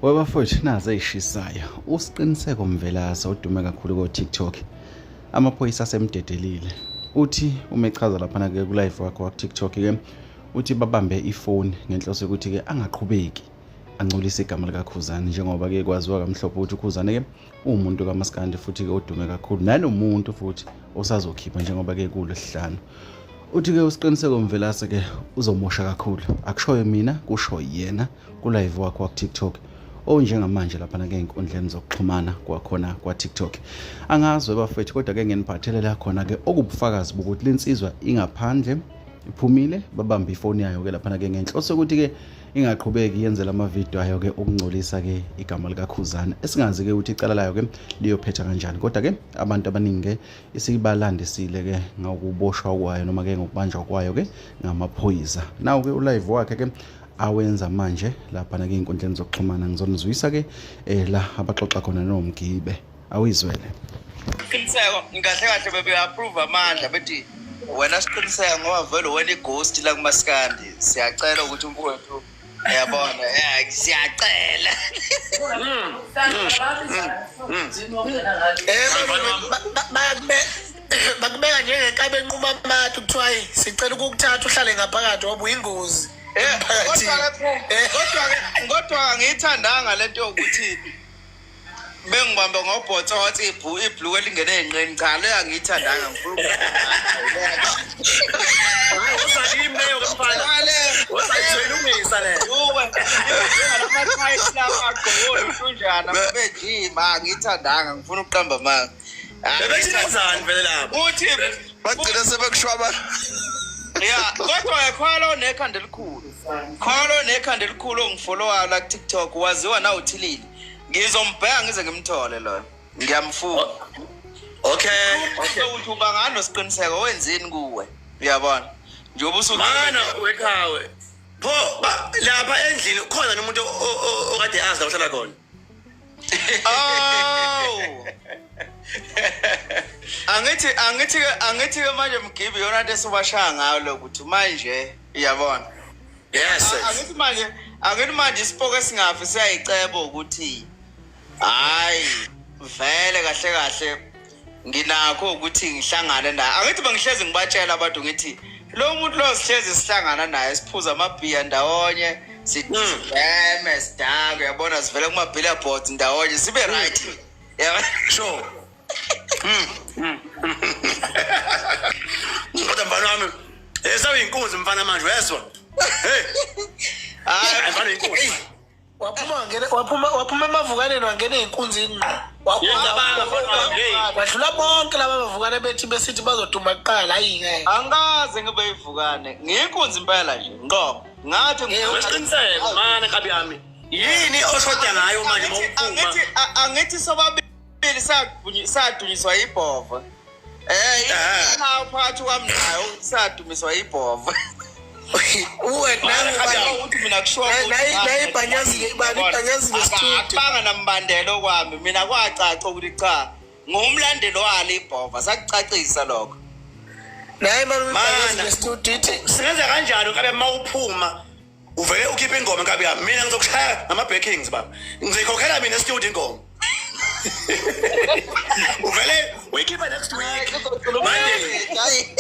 Webafowethu nazi ey'shisayo. USiqiniseko Mvelase odume kakhulu ko-TikTok. Amaphoyisa asemdedelile. Uthi uma echaza laphana-ke ku-live wakhe waku-TikTok-ke uthi babambe ifoni ngenhloso yokuthi-ke angaqhubeki angcolise igama likaKhuzani njengoba-ke kwaziwa kamhlophe ukuthi uKhuzani-ke uwumuntu kamaskandi futhi-ke odume kakhulu nanomuntu futhi osazokhipha njengoba-ke kulwesihlanu uthi-ke uSiqiniseko Mvelase-ke uzomosha kakhulu akushoyo mina kusho yena kulive wakho wakuTikTok onjengamanje laphana ke ey'nkundleni zokuxhumana kwakhona kwa-TikTok angazi bafethu kodwa ke nginiphathele la khona ke okubufakazi bokuthi lensizwa ingaphandle iphumile babambe ifoni yayo ke laphana ke ngenhloso yokuthi ke ingaqhubeki yenzela amavidiyo ayo ke ukungcolisa ke igama likaKhuzani esingazi ke ukuthi icala layo ke liyophetha kanjani kodwa ke abantu abaningi ke isibalandisile ke ngokuboshwa kwayo noma ke ngokubanjwa kwayo ke ngamaphoyisa nawo ke ulive wakhe ke awenza manje lapha na kuy'nkundleni zokuxhumana ngizonizwisa ke um la abaxoxa khona nomgibe awuyizwele Qiniseko kahle kahle bebe-approve amandla bethi wena siqiniseko ngoba vele wena i-ghost la kumaskandi siyacela ukuthi umfowethu uyabona siyacela. Bakubeka njengenkabi enquma amatu kuthiwa hayi sicela ukukuthatha uhlale ngaphakathi ngoba uyingozi emphakathini. Kodwa-ke angiyithandanga lento yokuthi bengibambe ngobhotsa wathi ibhluku elingene ey'nqeni. Cha, leyo angiyithandanga, ngifuna Hayi, woza kimi leyo ke mfana. Woza leyo. Njengalama-tight lawa agqoke oluhlunjana bejima, angiyithandanga, ngifuna ukuqamba amanga. Bebethi nenzani vele lapho? Uthi bagcina sebekushwaba. Ya, kodwa khwalo nekhanda elikhulu. Khwalo nekhanda elikhulu ongifollowayo la ku-TikTok waziwa nawuthilile. Ngizombheka ngize ngimthole loyo. Ngiyamfuna. Okay. Ukuthi uba ngani siqiniseko wenzini kuwe. Uyabona? Njengoba usu Mana wekhawe. Pho lapha endlini khona nomuntu okade azi la uhlala khona. Oh. Angithi angithi angithi ke manje Mgibe yona into esibashaya ngayo lokuthi manje uyabona. Yes. Angithi manje isipoko esingafi siyayiceba ukuthi hayi vele kahle kahle nginakho ukuthi ngihlangane naye. Angithi bengihlezi ngibatshela abantu ngithi lo muntu lo sihlezi sihlangana naye siphuza amabhiya ndawonye sibheme sidakwe uyabona sivele kuma billboards ndawonye sibe right. Yabona? Sure. Kodwa mfana wami, sewuyinkunzi mfana manje uyezwa? Hey, Hayi mfana uyinkunzi. Waphuma wangena waphuma emavukaneni wangena ey'nkunzini ngqo. Ngiyacabanga mfana wami, hey. Wadlula bonke laba bavukane bethi besithi bazoduma kuqala hayi ngeke. Angikaze ngibe ivukane. Ngiyinkunzi impela nje. Ngqo. Ngathi Wesiqiniseko mana nkabi yami. Yini oshoda ngayo manje mawuphuma? Angithi sobabili sadunyiswa ibhova. Nawo phakathi kwami nayo sadumiswa ibhova. Uwe nawe ukuthi mina kushiwa nayi ibhanyazile ibani ibhanyazile studio. Akubanga nambandelo kwami mina kwacaca ukuthi cha ngumlandeli walo ibhova sakucacisa lokho. Nayi manje ibhanyazile studio ithi Singenza kanjani nkabi mawuphuma uvele ukhiphe ingoma nkabi yami mina ngizokushaya ngama backings baba ngizoyikhokhela mina studio ingoma uvele uyikhiphe next week Monday.